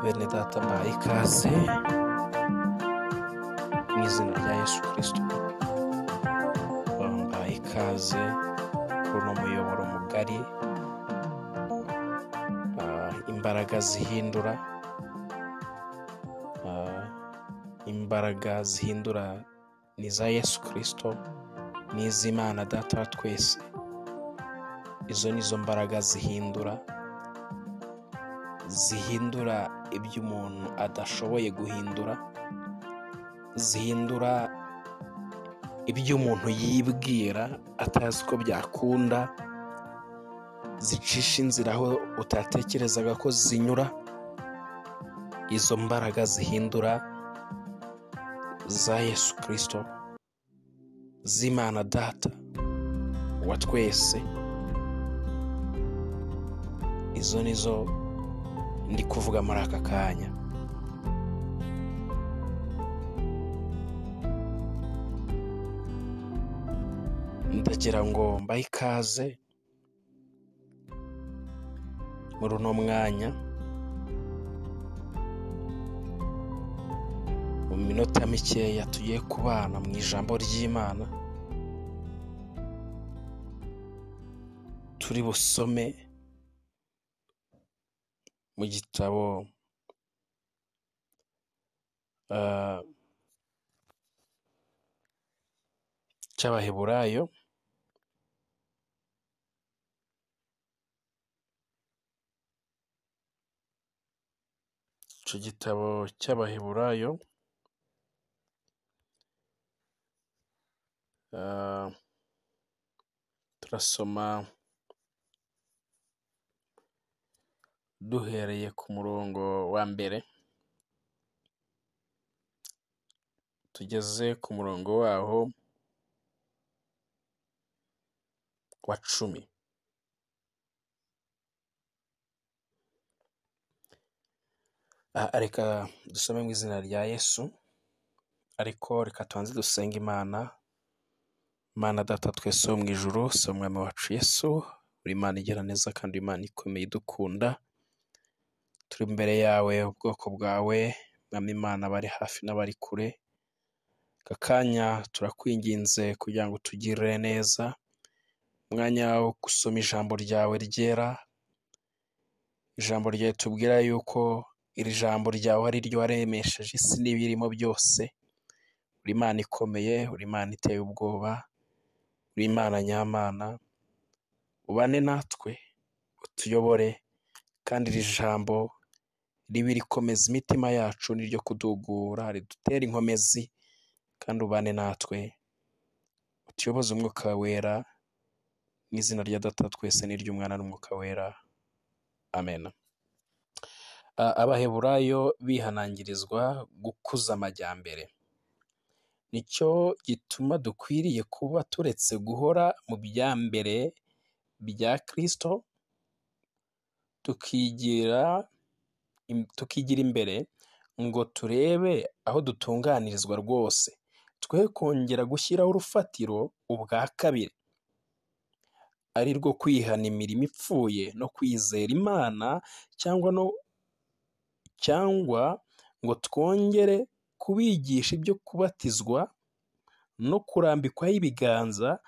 Bene data, mbahaye ikaze mu izina rya Yesu Kristo. Mbahaye ikaze kuri uno muyoboro mugari, imbaraga zihindura, imbaraga zihindura ni iza Yesu Kristo, ni iz'Imana Data wa twese. Izo ni zo mbaraga zihindura, zihindura ibyo umuntu adashoboye guhindura, zihindura ibyo umuntu yibwira atazi ko byakunda, zicisha inzira aho utatekerezaga ko zinyura. Izo mbaraga zihindura za Yesu Kristo, z'Imana Data wa twese, izo nizo ndi kuvuga muri aka kanya. Ndagira ngo mbahe ikaze muri uno mwanya, mu minota mikeya tugiye kubana mu ijambo ry'Imana, turi busome mu gitabo cy'Abaheburayo, icyo gitabo cy'Abaheburayo turasoma duhereye ku murongo wa mbere tugeze ku murongo waho wa 10. Reka dusome mu izina rya Yesu, ariko reka tubanze dusenge Imana. Imana Data twese wo mu ijuru, si Umwami wacu Yesu, uri Imana igira neza kandi Imana ikomeye idukunda. Turi imbere yawe, ubwoko bwawe, Mwami Imana, bari hafi n'abari kure. Aka kanya turakwinginze kugira ngo utugirire neza, umwanya wo gusoma ijambo ryawe ryera, ijambo ryawe tubwira yuko iri jambo ryawe ari ryo waremesheje isi n'ibirimo byose. Uri Imana ikomeye, uri Imana iteye ubwoba, uri Imana nyamana. Ubane natwe, utuyobore, kandi iri jambo ribe rikomeza imitima yacu, n'iryo kudugura, ridutere inkomezi, kandi ubane natwe, utuyoboze Umwuka Wera, mu izina rya Data twese n'iry'Umwana n'Umwuka Wera. Amen. Abaheburayo bihanangirizwa gukuza amajyambere. Nicyo gituma dukwiriye kuba turetse guhora mu bya mbere bya Kristo, tukigira imbere ngo turebe aho dutunganirizwa rwose, twe kongera gushyiraho urufatiro ubwa kabiri, ari rwo kwihana imirimo ipfuye no kwizera Imana, cyangwa ngo twongere kubigisha ibyo kubatizwa no kurambikwaho ibiganza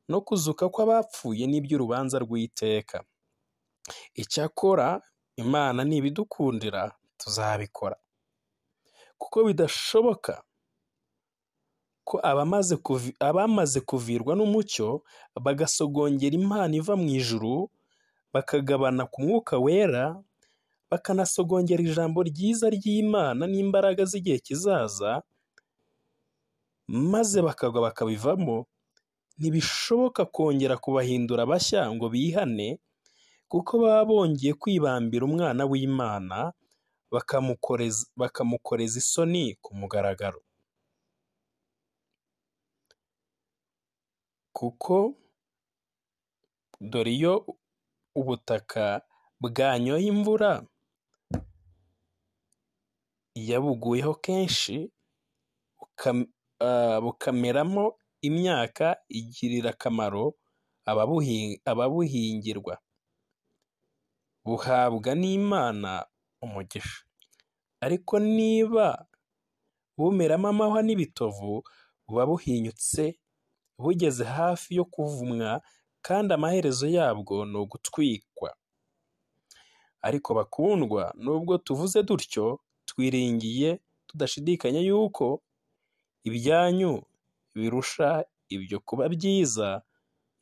no kuzuka kw'abapfuye n'iby'urubanza rw'iteka. Icyakora Imana nibidukundira tuzabikora, kuko bidashoboka ko abamaze kuvirwa n'umucyo bagasogongera Imana iva mu ijuru, bakagabana ku Mwuka Wera, bakanasogongera ijambo ryiza ry'Imana n'imbaraga z'igihe kizaza, maze bakagwa bakabivamo, ntibishoboka kongera kubahindura bashya ngo bihane, kuko baba bongeye kwibambira Umwana w'Imana, bakamukoreza isoni ku mugaragaro. Kuko dore iyo ubutaka bwanyoye imvura yabuguyeho kenshi, bukameramo imyaka igirira akamaro ababuhingirwa, buhabwa n'Imana umugisha. Ariko niba bumeramo amahwa n'ibitovu, buba buhinyutse bugeze hafi yo kuvumwa, kandi amaherezo yabwo ni ugutwikwa. Ariko bakundwa, nubwo tuvuze dutyo, twiringiye tudashidikanya yuko ibyanyu birusha ibyo kuba byiza,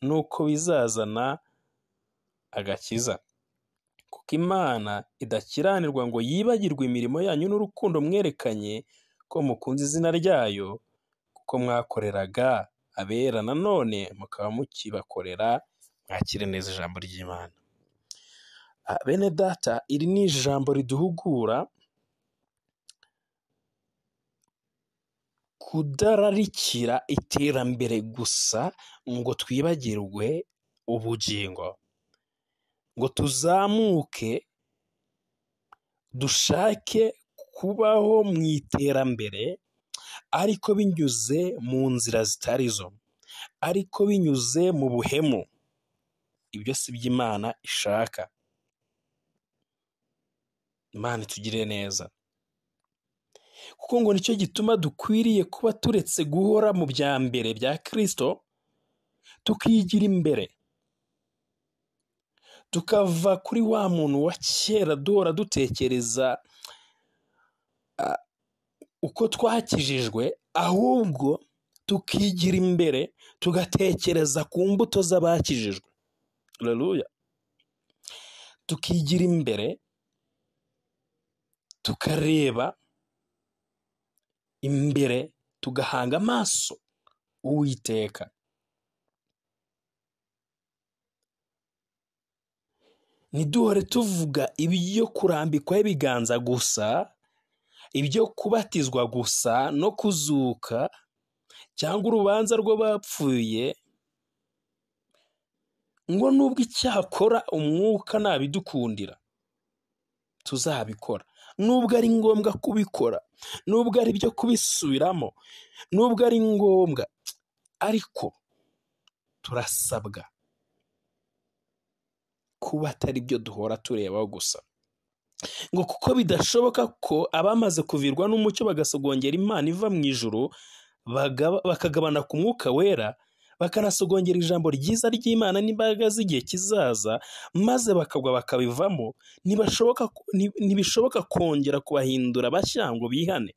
nuko bizazana agakiza. Kuko Imana idakiranirwa ngo yibagirwe imirimo yanyu n'urukundo mwerekanye ko mukunze izina ryayo, kuko mwakoreraga abera nanone mukaba mukibakorera. Mwakire neza ijambo ry'Imana. Bene data, iri ni ijambo riduhugura kudararikira iterambere gusa ngo twibagirwe ubugingo, ngo tuzamuke dushake kubaho mu iterambere, ariko binyuze mu nzira zitari zo, ariko binyuze mu buhemu. Ibyo si byo Imana ishaka. Imana itugirire neza, kuko ngo nicyo gituma dukwiriye kuba turetse guhora mu bya mbere bya Kristo, tukigira imbere, tukava kuri wa muntu wa kera duhora dutekereza uko twakijijwe, ahubwo tukigira imbere tugatekereza ku mbuto z'abakijijwe. Haleluya! Tukigira imbere tukareba imbere, tugahanga amaso Uwiteka. Ntiduhore tuvuga ibyo kurambikwaho ibiganza gusa, ibyo kubatizwa gusa no kuzuka, cyangwa urubanza rw'abapfuye, ngo nubwo icyakora umwuka nabidukundira tuzabikora, nubwo ari ngombwa kubikora, nubwo ari byo kubisubiramo, nubwo ari ngombwa, ariko turasabwa kuba atari byo duhora turebaho gusa. Ngo kuko bidashoboka ko abamaze kuvirwa n'umucyo bagasogongera Imana iva mu ijuru, bakagabana ku mwuka wera, bakanasogongera ijambo ryiza ry'Imana n'imbaraga z'igihe kizaza, maze bakagwa bakabivamo, ntibishoboka kongera kubahindura bashya ngo bihane,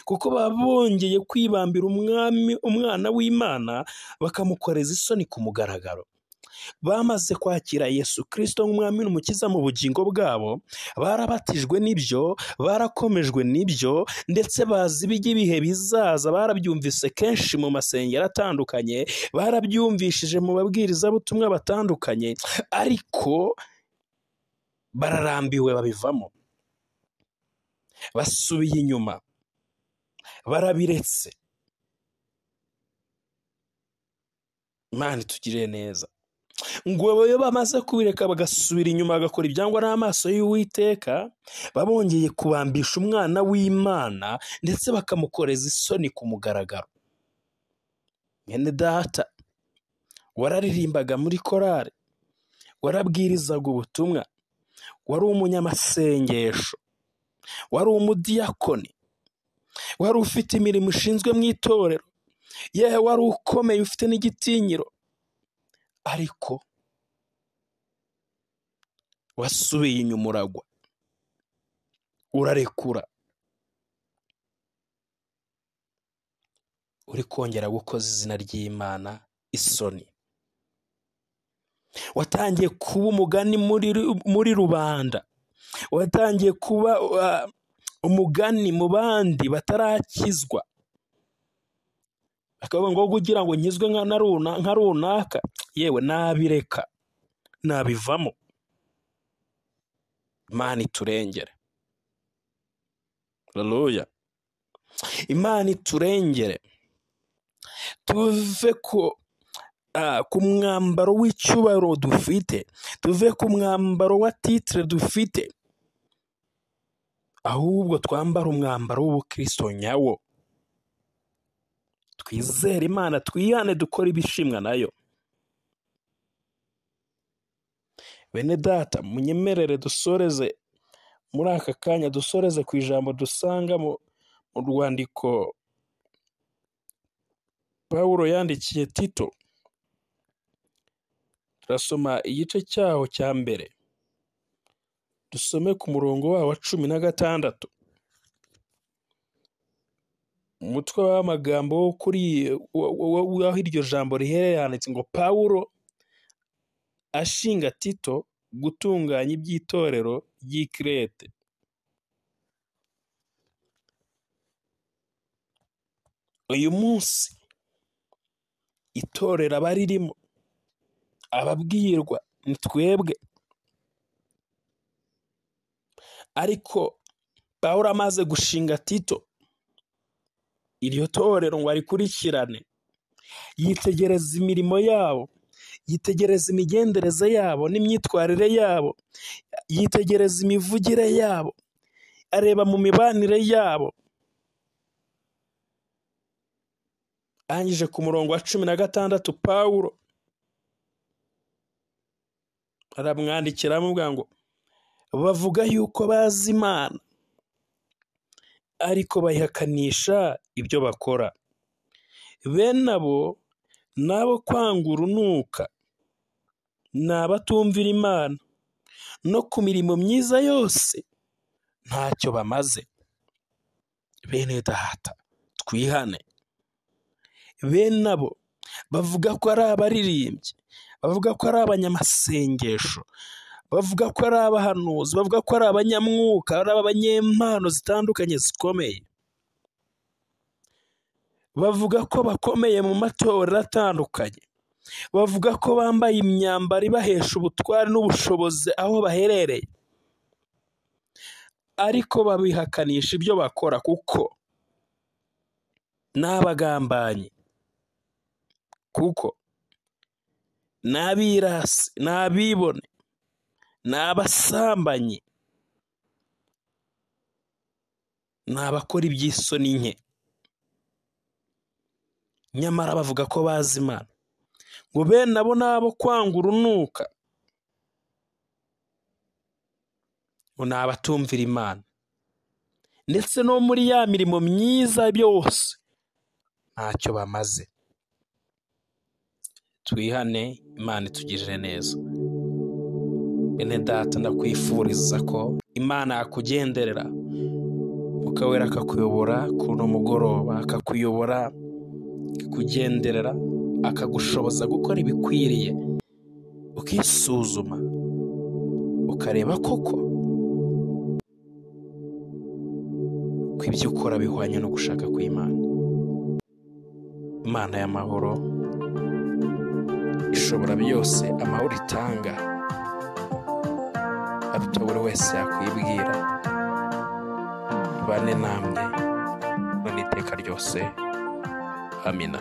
kuko baba bongeye kwibambira umwana w'Imana, bakamukoreza isoni ku mugaragaro. Bamaze kwakira Yesu Kristo nk'umwami n'umukiza mu bugingo bwabo, barabatijwe n'ibyo, barakomejwe n'ibyo, ndetse bazi iby'ibihe bizaza, barabyumvise kenshi mu masengero atandukanye, barabyumvishije mu babwirizabutumwa batandukanye, ariko bararambiwe babivamo, basubiye inyuma, barabiretse. Imana itugirire neza. Ngo iyo bamaze kubireka bagasubira inyuma bagakora ibyangwa n'amaso y'Uwiteka, babongeye kubambisha umwana w'Imana, ndetse bakamukoreza isoni ku mugaragaro. Mwene data, wararirimbaga muri korari, warabwirizaga ubutumwa, wari umunyamasengesho, wari umudiyakoni, wari ufite imirimo ishinzwe mu itorero, yewe wari ukomeye ufite n'igitinyiro, ariko wasubiye inyuma uragwa, urarekura, uri kongera gukoza izina ry'Imana isoni. Watangiye kuba umugani muri rubanda, watangiye kuba umugani mu bandi batarakizwa, bakavuga ngo kugira ngo nkizwe nka runaka, yewe nabireka, nabivamo. Imana iturengere. Haleluya! Imana iturengere, tuve ku mwambaro w'icyubahiro dufite, tuve ku mwambaro wa titire dufite, ahubwo twambara umwambaro w'ubukristo nyawo. Twizere Imana, twihane, dukore ibishimwa nayo. Bene data, munyemerere dusoreze Muri aka kanya dusoreze ku ijambo dusanga mu rwandiko Pawulo yandikiye Tito. Turasoma igice cyaho cya mbere, dusome ku murongo wawo wa 16. Umutwe w'amagambo wo kuri w'aho iryo jambo riherereye handitse ngo Pawulo ashinga Tito gutunganya iby'itorero ry'i Kirete. Uyu munsi itorero abaririmo, ababwirwa ni twebwe. Ariko Pawulo amaze gushinga Tito iryo torero ngo arikurikirane, yitegereza imirimo yabo, yitegereza imigendereze yabo n'imyitwarire yabo, yitegereza imivugire yabo, areba mu mibanire yabo. Arangije ku murongo wa 16 Pawulo aramwandikira amubwira ngo bavuga yuko bazi Imana, ariko bayihakanisha ibyo bakora. Bene abo nabo kwanga urunuka, ni abatumvira Imana, no ku mirimo myiza yose ntacyo bamaze. Bene data, twihane. Bene abo bavuga ko ari abaririmbyi, bavuga ko ari abanyamasengesho, bavuga ko ari abahanuzi, bavuga ko ari abanyamwuka, ari abanyempano zitandukanye zikomeye, bavuga ko bakomeye mu matorero atandukanye, bavuga ko bambaye imyambaro ibahesha ubutware n'ubushobozi aho baherereye, ariko babihakanisha ibyo bakora kuko n'abagambanyi, kuko n'abirasi, n'abibone, n'abasambanyi, n'abakora iby'isoni nke, nyamara bavuga ko bazi Imana. Ngo bene abo nabo kwanga urunuka, ngo ni abatumvira Imana, ndetse no muri ya mirimo myiza byose ntacyo bamaze. Twihane, Imana itugirire neza. Bene data, ndakwifuriza ko Imana yakugenderera, Umwuka Wera akakuyobora kuri uno mugoroba, akakuyobora, akakugenderera, akagushoboza gukora ibikwiriye, ukisuzuma, ukareba koko ko ibyo ukora bihwanye no gushaka kw'Imana. Imana y'amahoro ishobora byose, amahoro itanga aruta buri wese yakwibwira. Ibane namwe none iteka ryose. Amina.